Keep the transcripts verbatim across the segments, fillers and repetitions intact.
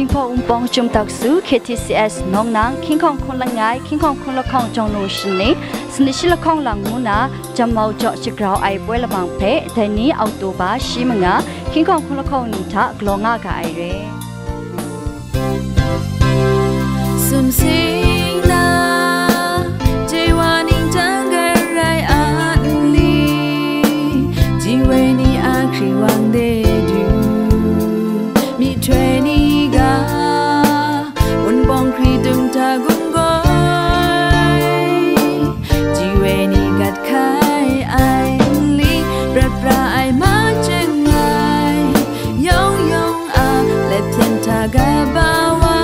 Hpawng Wunpawng Chyum Dak Su, K T C S Nawng Nang, Hkying Hkawng Hkun Langai, Hkying Hkawng Hkun Lahkawng Jawng Lu Shani, Sanit Shi Lahkawng Lang ngu na, Jam Mau Jaw Shagrau Ai Poi Lamang hpe, dai ni October shi manga, Hkying Hkawng Hkun Lahkawng ni hta galaw nga ga ai re. Sumsing na, Jewa ning jang garai a nli, Jiwai ni a hkri wang de du, myihtoi ni ga, Wunpawng hkri dung hta gun goi, Jiwai ni gat hkai ai nli, prat pra ai ma cheng ai, yawng yawng a, let hpyen hta ga ba wa,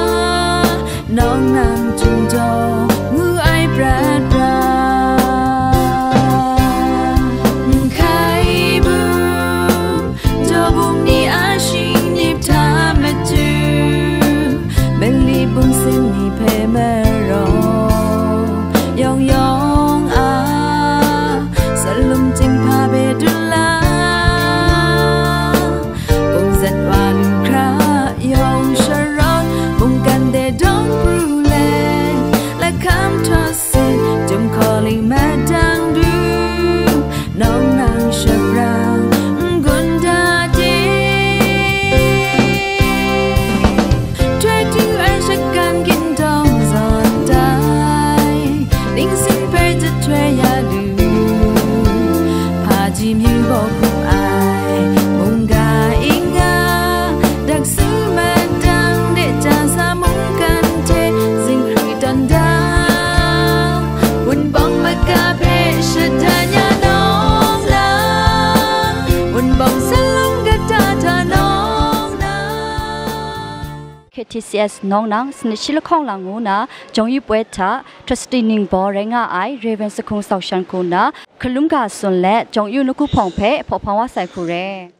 Nawng Nang Chyum Jaw ngu ai prat pra. Nhkai bum, jaw bum ni a shing nyip hta matu, mali bum sin ni hpe maraw, yawng yawng a, salum chyinghpa hpe dun la, kungzat wa lu hkra yawng sharawt, mungkan de dawng pru let, lahkam htaw sit, Jum Hkaw Ling madang du, Nawng Nang shabrang n-gun da de. Htoi htu ai shagan gindawng zawn tai, ningsin hpe jahtoi ya lu, Hpaji myu baw hkum ai mungga ing nga, Dak Su madang de ja sa mungkan hte zinghkri tawn da, Wunpawng maga hpe shadan ya Nawng Nang, Wunpawng salung kata hta Nawng Nang. K T C S Nawng Nang, Sanit Shi Lahkawng Lang ngu na, Jawng Yu Poi hta, Trustee Ningbaw rai nga ai Reverend Sahkung Sau Shan Hku nna, hkalum ga tsun let, Jawng Yu Nawku Hpawng hpe hpaw hpang wa sai hku re.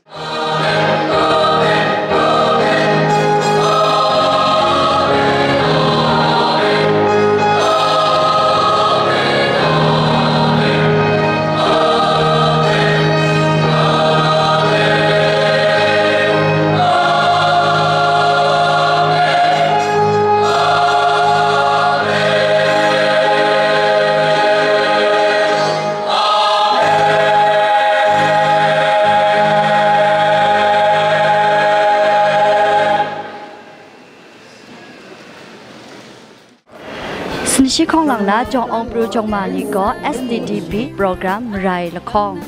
Sanit Shi Hkawng Lang na jawng awng pru jawng ma ni gaw S T D P program marai lahkawng,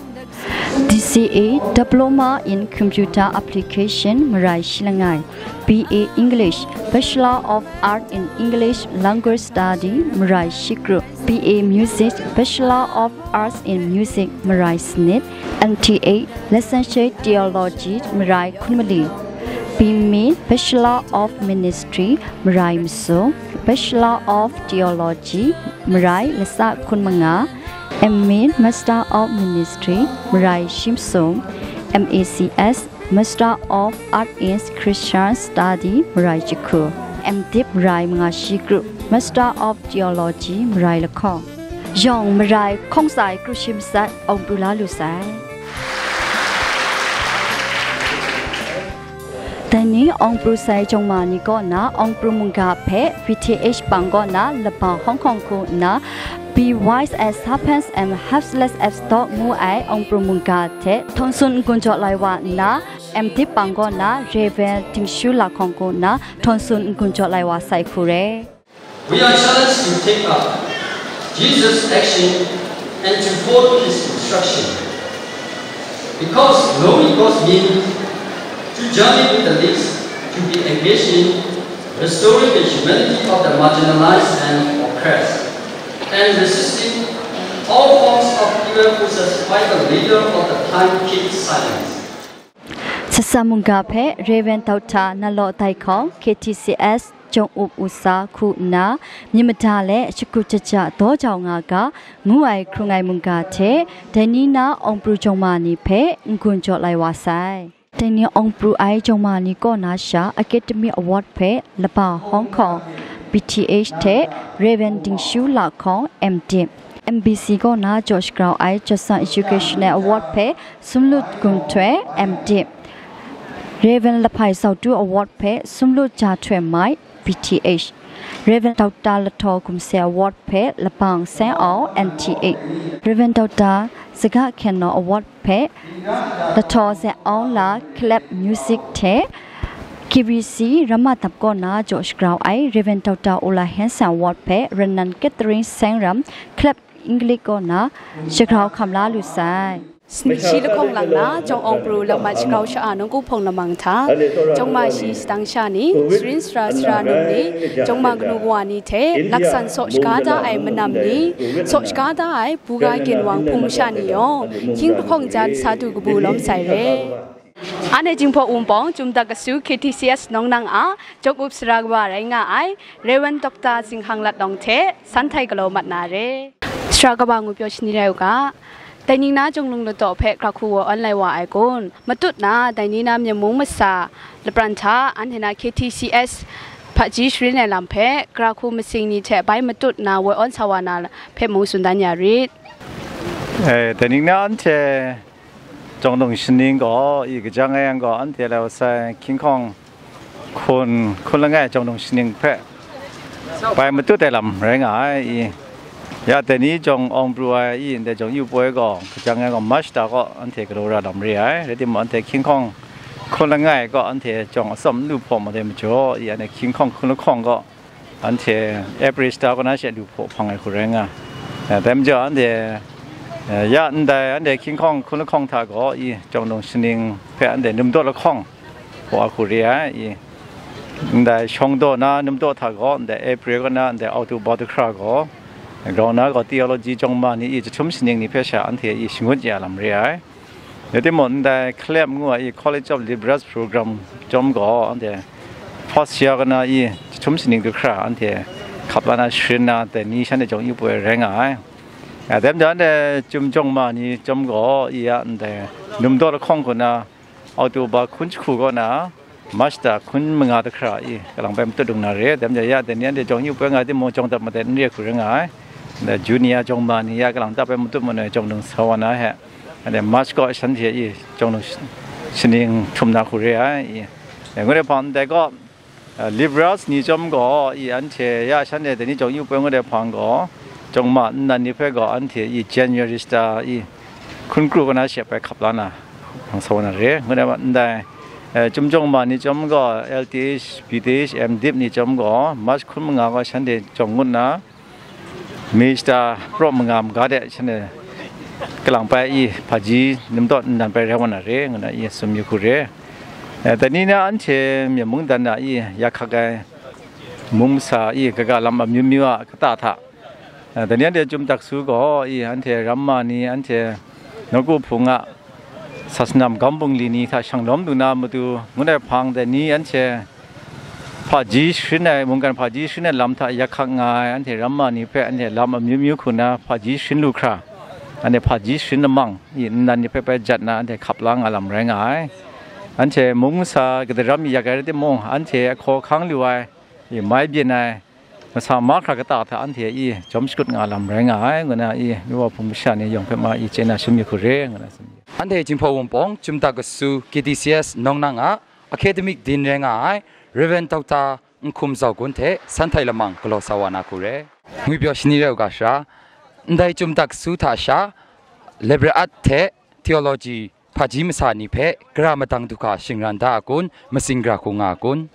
D C A Diploma in Computer Application marai shi langai, B A English, Bachelor of Art in English Language Study marai shi kru, B A Music, Bachelor of Arts in Music marai sanit, M T A Licentiate Theology marai hkun mali, B Min, Bachelor of Ministry marai masum, Bachelor of Theology marai lasa hkun manga, M Min, Master of Ministry marai shi masum, M A C S, Master of Art in Christian Study marai jahku, M Div marai manga shi kru, Master of Theology marai lahkawng, yawng marai hkawng sai kru shi masat awng pru la lu sai. Dai ni awng pru sai jawng ma ni kaw na awng pru mungga hpe V T H pang kaw na laba hawng hkawng hku nna, Be wise as serpents and harmless as dove ngu ai awng pru mungga hte htawn tsun n-gun jaw lai wa nna, M Div pang kaw na Reverend Dingshu Lahkawng kaw na htawn tsun n-gun jaw lai wa sai hku re. We are challenged to take up Jesus' action and to follow his instruction. Because knowing God's meaning, to journey with the least, to be engaged in restoring the humanity of the marginalized and oppressed, and resisting all forms of evil possessed by the leader of the time keep silence. Sasa mungga hpe Reverend Doctor Nalaw Dai Hkawng, K T C S, Jawng Up U Sa hku nna, myit mada let shakut jaja daw jau nga ga, ngu ai hkrung ai mungga hte, dai ni na awng pru jawng ma ni hpe n-gun jaw lai wa sai. Dai ni awng pru ai jawng ma ni kaw na sha Academy Award hpe laba hawng hkawng, B T H hte Reverend Dingshu Lahkawng, M Div, M B C kaw na jaw shagrau ai Jawsang Educational Award hpe Sumlut Gun Htoi, M Div, Rev. Lahpai Zautu Award hpe Sumlu Ja Htoi Mai, B Th, Rev. Doctor Lahtaw Gumse Award hpe Labang Seng Au, N Th, Rev. Doctor Saga Hkyen Naw Award hpe Lahtaw Ze Aung La Clap Music hte K B C Ramma Dap kaw na jaw shagrau ai Rev. Doctor Ula Hanson Award hpe Renan Catherine Seng Ram Clap English kaw na shagrau hkam la lu sai. Shi lahkawng lang na, Jawng Awng Pru Lam Mat Shagrau Sha-a Nawku Hpawng Lamang hta, Jawng Ma Shi Shadang Sha ni, Sharin Sara Sara Num ni, Jawng Ma Kanu Kawa ni hte, laksan saw shaga da ai manam ni, saw shaga da ai Buga Gyen Wang Hpung Masha ni yawng, hkying lahkawng jan sa du kabu lawm sai re. Anhte Jinghpaw Wunpawng Chyum Tak Kasu K T C S Nawng Nang a Jawng Up Sara Kaba rai nga ai Rev. Doctor Zinghang Lat Lawng hte san htai galaw mat na re. Sara Kaba ngu pyaw shani rai u ga, dai ning na Jawng Lung Ladaw hpe gra hku wa awn lai wa ai kun, matut na dai ni na Myen mung masa lapran hta anhte na K T C S hpaji sharin ai lam hpe gra hku masing ni hte bai matut na woi awn sa wa na hpe mung tsun dan ya rit. Eh, dai ning na anhte Jawng Lung Shaning gaw, i, kajang e yang gaw, anhte lau sai hkying hkawng hkun, hkun langai Jawng Lung Shaning hpe bai matut ai lam rai nga ai, i. Ya dai ni jawng awng pru ai, i, ndai jawng yu poi gaw, kajang e gaw March da kaw anhte galaw ra lam re ai, rai timung, anhte hkying hkawng hkun langai gaw, anhte jawng atsawm n lu hpaw mat ai majaw, i, anhte hkying hkawng hkun lahkawng gaw, anhte April sha kaw na she lu hpaw hpang ai hku rai nga. Eh, dai majaw anhte, eh, ya ndai anhte hkying hkawng hkun lahkawng hta gaw, i, Jawng Lung Shaning hpe anhte numdaw lahkawng hpaw ai hku re ai, i, ndai shawng daw na numdaw hta gaw, ndai April kaw na, ndai October du hkra gaw, grau na gaw theology jawng ma ni, i, jahtum shaning ni hpe sha anhte, i, shangut ya lam re ai. Rai timung, ndai Clap ngu ai, i, College of Liberal Arts Program chyawm gaw, anhte first year kaw na, i, jahtum shaning du hkra anhte hkap la na sharin na, dai ni shanhte jawng yu poi rai nga ai. A, dai majaw, anhte Chyum Jawng Ma ni chyawm gaw, i, ya ndai numdaw lahkawng kaw na, October hkun jahku kaw na, March da hkun manga du hkra, i, kalang bai matut dung na re. Dai majaw, ya dai ni anhte jawng yu poi nga timung, jawng dap madat n re hku rai nga ai. Ndai junior jawng ma ni ya kalang dap bai matut mat ai jawng lung sa wa na he, anhte March kaw shanhte, i, jawng lung sh-, shaning htum na hku re ai, i. Dai ngut ai hpang ndai kaw, a, Liberals ni chyawm gaw, i, anhte ya shanhte dai ni jawng yu poi ngut ai hpang gaw, jawng ma nnan ni hpe gaw anhte, i, January sha, i, hkun kru kaw na she bai hkap la na, nang sa wa na re. Ngut ai wa ndai, eh, Chyum Jawng Ma ni chyawm gaw, L T H, B T H, M.Div ni chyawm gaw, March hkun manga gaw shanhte jawng ngut na, May sha praw manga maga de shanhte kalang bai, i, hpaji numdaw nnan bai rai wa na re, ngu na, i, tsun yu hku re. Eh, dai ni na anhte Myen mungdan na, i, ya hkak ai mung masa, i, kaga lam amyu myu a kata hta, eh, dai ni anhte Chyum Tak Su gaw, i, anhte ram ma ni, anhte nawku hpung a sasana magam bungli ni hta shang lawm lu na matu ngut ai hpang, dai ni anhte hpaji sharin ai, mungkan hpaji sharin ai lam hta ya hkak nga ai, anhte ram ma ni hpe anhte lam amyu myu hku na hpaji sharin lu hkra, anhte hpaji sharin lamang, i, nnan ni hpe bai jat na anhte hkap la nga lam rai nga ai. Anhte mung masa kadaram mi yak ai rai timung, anhte ahkaw hkang lu ai, i, mai byin ai, masa mahkra kata hta anhte, i, jawm shakut nga lam rai nga ai, ngu na, i, Nawku Hpung masha ni yawng hpe ma, i, chye na shum yu hku re, ngu na tsun. Anhte Jinghpaw Wunpawng Chyum Tak Kasu K T C S Nawng Nang a Academic Dean rai nga ai Rev. Doctor Nhkum Zau Gun hte san htai lamang galaw sa wa na hku re. Ngwi pyaw shani rai u ga sha, ndai Chyum Tak Kasu hta sha, Liberal Arts hte Theology hpaji masa ni hpe gara madang du hkra shingran da a kun, masing gara hku nga a kun?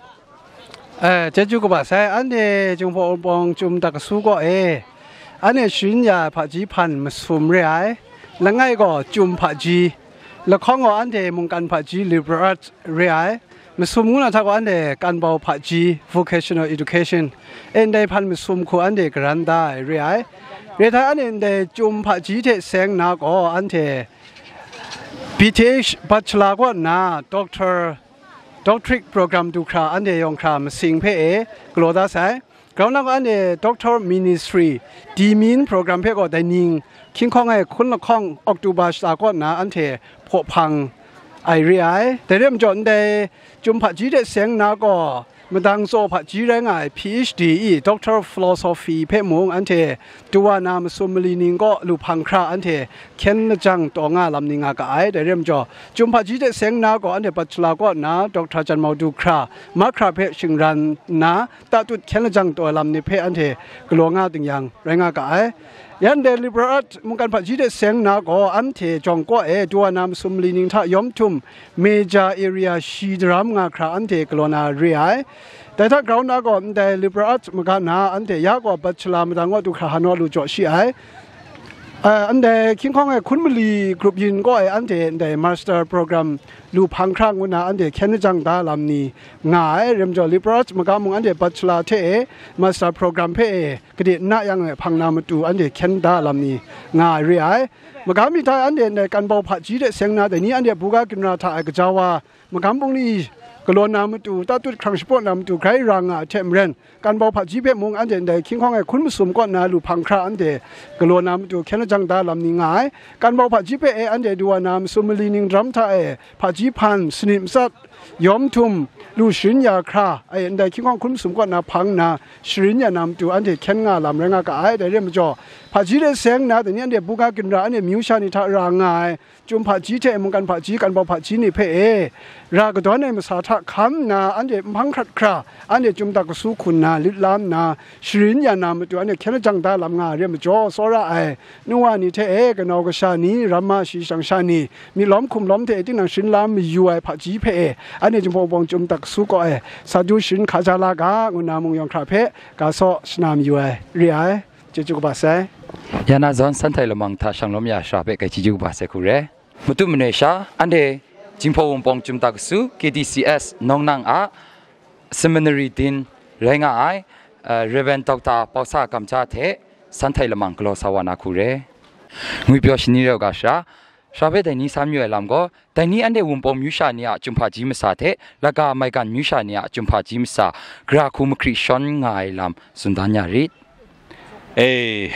Eh, chyeju kaba sai, anhte Jinghpaw Wunpawng Chyum Tak Kasu kaw e, anhte sharin ya ai hpaji hpan masum re ai, langai gaw Chyum hpaji, lahkawng gaw anhte mungkan hpaji Liberal Arts re ai, masum ngu na hta gaw anhte kanbau hpaji, vocational education, e, ndai hpan masum hku anhte garan da ai re ai. Re ai hta anhte ndai Chyum hpaji hte seng nna gaw anhte B Th Bachelor kaw nna Doctor, Doctorate Program du hkra anhte yawng hkra masing hpe e galaw da sai. Grau na gaw anhte Doctor Ministry, Demin Program hpe gaw dai ning hkying hkawng ai hkun lahkawng October shata kaw nna anhte hpaw hpang ai re ai. Dai re ai majaw ndai Chyum hpaji hte seng nna gaw, madang tsaw hpaji rai nga ai P H D i Doctor of Philosophy hpe mung anhte du wa na masum mali ning kaw lu hpang hkra anhte hkyen lajang taw nga lam ni nga ga ai. Dai re ai majaw, Chyum hpaji hte seng nna gaw anhte Bachelor kaw nna Doctor janmau du hkra, mahkra hpe shingran nna tatut hkyen lajang taw ai lam ni hpe anhte galaw nga ding yang rai nga ga ai. Yan dai liberal art mungkan hpaji hte seng nna gaw anhte jawng kaw e du wa na masum mali ning hta yawm htum major area shi daram nga hkra anhte galaw na re ai. Dai hta grau nna gaw ndai liberal arts maga na anhte ya gaw bachelor madang kaw du hkra hanu lu jaw shi ai. Ndai hkying hkawng e hkun mali grup yin kaw e anhte ndai master program lu hpang hkra ngu na anhte hkyen lajang da lam ni nga ai. Rim jaw liberal arts maga mung anhte bachelor hte e master program hpe e gade n na yang e hpang na matu anhte hkyen da lam ni nga ai re ai. Maga mi hta e anhte ndai kanbau hpaji hte seng na dai ni anhte buga ginra hta e gaja wa magam bungli galaw na matu, tatut hkrang shapraw na matu grai ra nga ai hte maren, kanbau hpaji hpe mung anhte ndai hkying hkawng e hkun masum kaw nna lu hpang hkra anhte galaw na matu hkyen lajang da lam ni nga ai. Kanbau hpaji hpe e anhte du wa na masum mali ning daram hta e hpaji hpan, sanit matsat, yawm htum, lu sharin ya hkra, e ndai hkying hkawng hkun masum kaw nna hpang nna sharin ya na matu anhte hkyen nga lam rai nga ga ai. Dai re ai majaw, hpaji hte seng nna dai ni anhte buga ginra anhte myu sha ni hta ra nga ai, Chyum hpaji hte mungkan hpaji, kanbau hpaji ni hpe e, ra kadawn ai masa hta hkam nna, anhte nhpang hkrat hkra, anhte Chyum dak kasu hku nna, lit la nna, sharin ya na matu, anhte hkyen lajang da lam nga ai re majaw, tsawra ai, nu wa ni hte e, kanau kasha ni, ramma shayi shang sha ni, myit lawm hkum lawm hte e, tinang sharin la mayu ai hpaji hpe e, anhte Jinghpaw Wunpawng Chyum dak kasu kaw e, sa du sharin hkaja la ga, ngu nna mung yawng hkra hpe, ga saw shana mayu ai, re ai. Chyeju kaba sai. Ya na zawn, Sanhtai Lamang hta shanglawm ya shara hpe kai chyeju kaba sai hku re. Matu manoi sha, anhte Jinghpaw Wunpawng Chyum dak kasu, K D C S, Nawng Nang a seminary dean rai nga ai, uh, Rev. Doctor Paw Sa Kam Cha hte Sanhtai Lamang galaw sa wa na hku re. Ngwipyaw shani rau ga shara, shara hpe dai ni san mayu ai lam gaw, dai ni anhte Wunpawng myu sha ni a Chyum hpaji masa hte, laga maigan myu sha ni a Chyum hpaji masa, gara hku mahkri shawn nga ai lam tsun dan ya rit. E,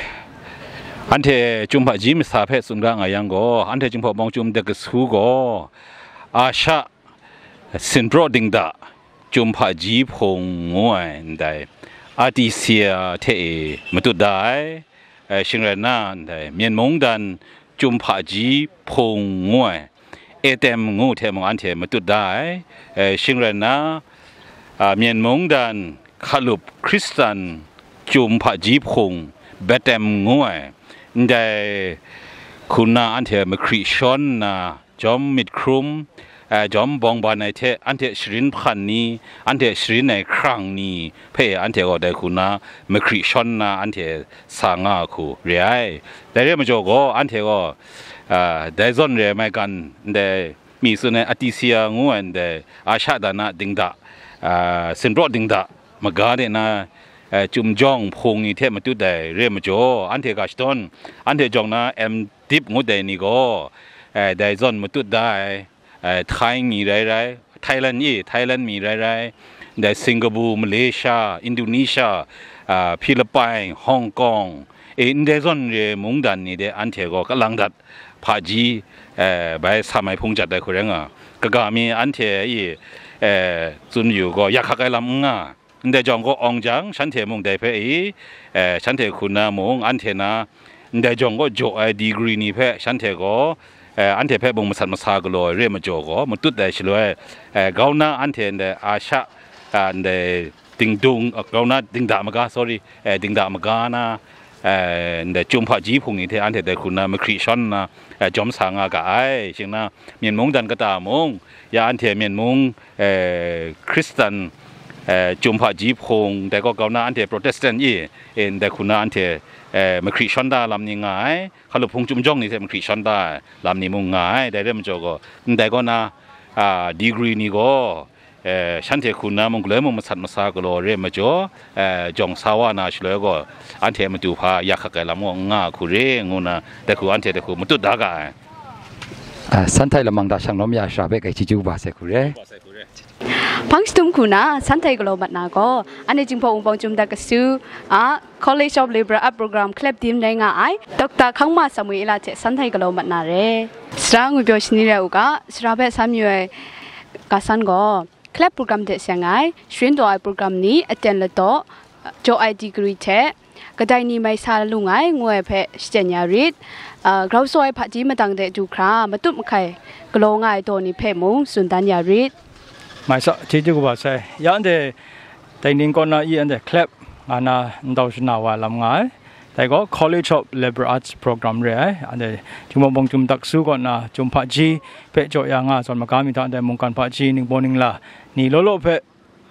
anhte Chyum hpaji masa hpe tsun ga nga yang gaw, anhte Jinghpaw Wunpawng Chyum dak kasu gaw, Asha, Sinpraw Dingda, Chyum hpaji hpung ngu ai ndai, Artesia hte e matut da ai. E, shing rai nna, ndai, Myen mungdan Chyum hpaji hpung ngu ai, Etem ngu hte mung anhte matut da ai. E, shing rai nna, a, Myen mungdan Hkalup Hkristan Chyum hpaji hpung, Betem ngu ai, ndai hku nna anhte mahkri shawn nna, jawm myit hkrum, eh, jawm bawng ban ai hte anhte sharin hpan ni, anhte sharin ai hkrang ni hpe anhte gaw dai hku na mahkri shawn na anhte sa nga hku re ai. Dai re ai majaw gaw, anhte gaw, ah, dai zawn re ai maigan ndai mi tsun ai Artesia ngu ai ndai Asha dana dingda, ah, Sinpraw dingda maga de na, eh, Chyum jawng hpung ni hte matut ai re ai majaw, anhte ga shadawn, anhte jawng na M dip ngut ai ni gaw, eh, dai zawn matut da ai, eh, Thai mi rai rai, Thailand e, Thailand mi rai rai, ndai Singapore, Malaysia, Indonesia, ah, Philippine, Hong Kong, e, ndai zawn re mungdan ni de anhte gaw kalang dat hpaji, eh, bai sa mai hpung jat ai hku rai nga. Kaga mi anhte e, eh, tsun yu gaw, yak hkak ai lam n nga. Ndai jawng gaw awng jang, shanhte mung dai hpe i, eh, shanhte hku na mung, anhte na, ndai jawng gaw jaw ai degree ni hpe shanhte gaw, eh, anhte hpe mung masat masa galaw ai re ai majaw gaw, matut ai shaloi, eh, grau na anhte ndai Asha, ah, ndai dingdung, ah, grau na dingda maga, sorry, eh, dingda maga na, eh, ndai Chyum hpaji hpung ni hte anhte dai hku na mahkri shawn nna, eh, jawm sa nga ga ai. Shing na, Myen mungdan kata mung, ya anhte Myen mung, eh, Hkristan, eh, Chyum hpaji hpung, dai kaw grau na anhte Protestant e, eh, ndai hku na anhte, eh, mahkri shawn da lam ni nga ai, Hkalup hpung Chyum jawng ni hte mahkri shawn da ai lam ni mung nga ai, dai re ai majaw gaw, ndai kaw na, ah, degree ni gaw, eh, shanhte hku na mung galoi mung masat masa galaw re ai majaw, eh, jawng sa wa na shaloi gaw, anhte matu hpa yak hkak ai lam gaw n nga hku re, ngu na, dai hku anhte dai hku matut da ga ai. Ah, Sanhtai Lamang da shanglawm ya shara hpe kai chyeju kaba sai hku re. Hpang shatum hku na, Sanhtai galaw mat na gaw, anhte Jinghpaw Wunpawng Chyum dat kasu a College of Liberal Art Program Club Dean rai nga ai, Doctor Hkangma Samuela hte Sanhtai galaw mat na re. Sara ngwi pyaw shani rai u ga, sara hpe san mayu ai ga san gaw, Clap program hte seng ai, sharin taw ai program ni aten ladaw, jaw ai degree hte, kadai ni mai sa lung ai, ngu ai hpe shachyen ya rit. A, grau saw ai hpaji madang de du hkra, matup mahkai galaw nga ai daw ni hpe mung tsun dan ya rit. Mai sa, chyeju kaba sai. Ya anhte, dai ning kaw na i anhte Clap nga na ndau shana wa lam nga ai. Dai gaw College of Liberal Arts program re ai. Anhte Jinghpaw Wunpawng Chyum Daksu kaw na chyum hpaji hpe jaw ya nga ai zawn maga mi hta, anhte mungkan hpaji, ningbaw ningla ni law law hpe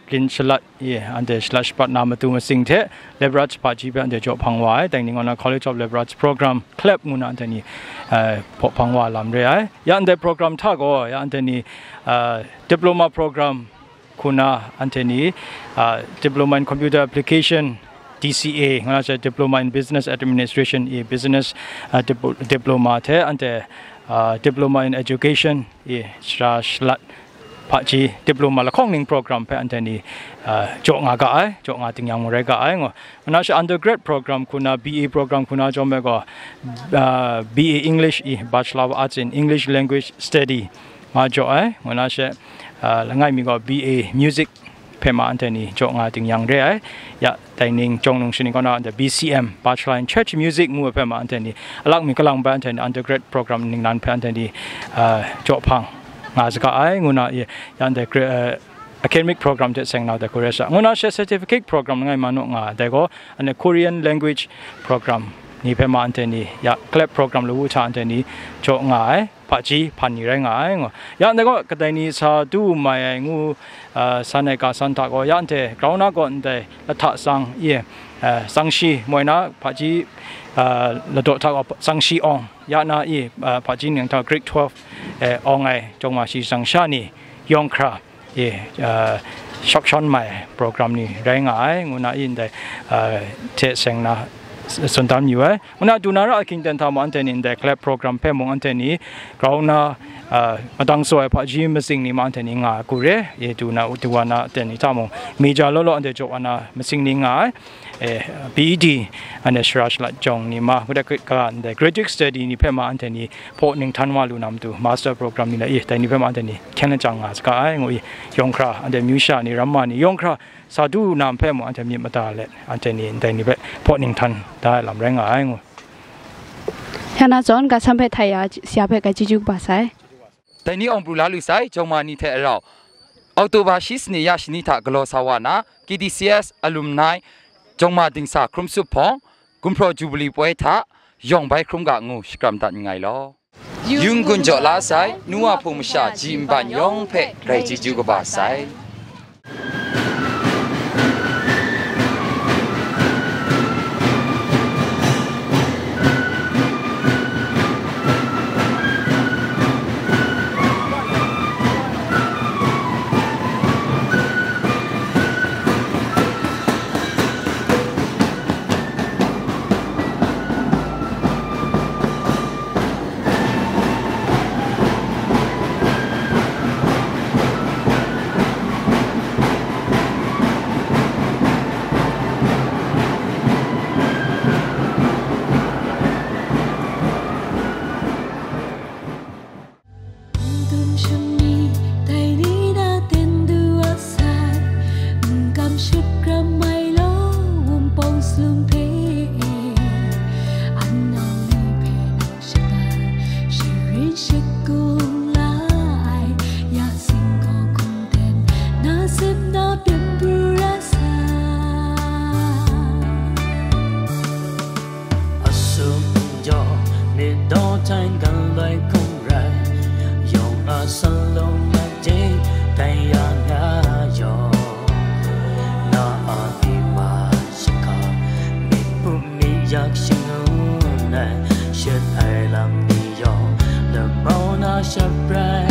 lin shalat, ye, anhte shalat shapat na matu masing hte Liberal Arts hpaji hpe anhte jaw hpang wa ai. Dai ning kaw na College of Liberal Arts program, Clap ngu na anhte ni, eh, hpaw hpang wa lam re ai. Ya anhte program hta gaw, ya anhte ni, eh, diploma program hku na anhte ni, ah, Diploma in Computer Application, D C A, nga na she Diploma in Business Administration, i business, ah, dipl-, diploma hte anhte, ah, Diploma in Education, i sara shalat hpaji diploma lahkawng ning program hpe anhte ni, ah, jaw nga ga ai, jaw nga ting yang marai ga ai, ngo. Nga na she undergrad program hku na, B A program hku na jawm ai gaw, ah, B A English, i Bachelor of Arts in English Language Study, nga jaw ai, ngu na she, ah, langai mi gaw B A Music hpe ma anhte ni jaw nga ting yang re ai. Ya, dai ning jawng nung shaning kaw na anhte B C M, Bachelor in Church Music ngu ai hpe ma anhte ni, alak mi kalang bai anhte ni undergrad program ningnan hpe anhte ni, ah, jaw hpang nga saga ai, ngu na, ya, ya anhte gra-, ah, academic program hte seng na de Korea sha, ngu na she certificate program langai ma naw nga ai, dai gaw anhte Korean language program ni hpe ma anhte ni, ya, Clap program lawu hta anhte ni jaw nga ai, hpaji hpan ni rai nga ai, ngo. Ya ndai gaw, kadai ni sa du mai ai ngu, ah, san ai ga san hta gaw, ya anhte grau na gaw ndai lahta tsang, ye, ah, tsang shi moi na hpaji, ah, ladaw hta gaw tsang shi awng, ya na i, ah, hpaji ning hta grade twelve, eh, awng ai jawng ma shi tsang sha ni yawng hkra, e, ah, shawk shawn mai program ni rai nga ai, ngu na i ndai, ah, hte seng na s-, tsun dan yu ai. Ngu na, du na ra ahkying ten hta mung anhte ni ndai Clap program hpe mung anhte ni grau na, ah, madang tsaw ai hpaji matsing ni ma anhte ni nga ai hku re, e, du na, du wa na ten ni hta mung, major law law anhte jaw wa na matsing ni nga ai. E, B E D, anhte sara shalat jawng ni ma, ngu de, ka, ndai graduate study ni hpe ma anhte ni hpaw ninghtan wa lu na matu, master program ni la i, dai ni hpe ma anhte ni hkyen lachyang nga saga ai, ngu i, yawng hkra, anhte amyu sha ni, ramma ni, yawng hkra, sa du na hpe mung anhte myit mada let, anhte ni ndai ni hpe hpaw ninghtan da ai lam rai nga ai, ngu. Ya na zawn, ga sam hpe htai ya, sha hpe ga chyeju kaba sai. Dai ni awng pru la lu sai, jawng ma ni hte rau, October shi sani ya shani hta galaw sa wa na, K D C S alumni, jawng ma dingsa hkrum sup hpawng, gumhpraw Jubilee poi hta, yawng bai hkrum ga ngu shakram dat nngai law. Yung gun jaw la sai, nu wa hpung masha ji nban yawng hpe grai chyeju kaba sai. N dum shami, dai ni na ten du a sai, n kam shut gram mai law, Wunpawng Slum hpe e, an nau ni hpe nang shatan, sharin shakung la ai, ya singgaw hkum ten, na sep na pyen pru ra sai. Asum jaw, myit daw htain gan lai hkung rai, yawng a salung a ding, tai ya nga yawng, na a pyi wa shaka, myit pu myit yak shangun ai, shut ai lam ni yawng, lamau na shaprai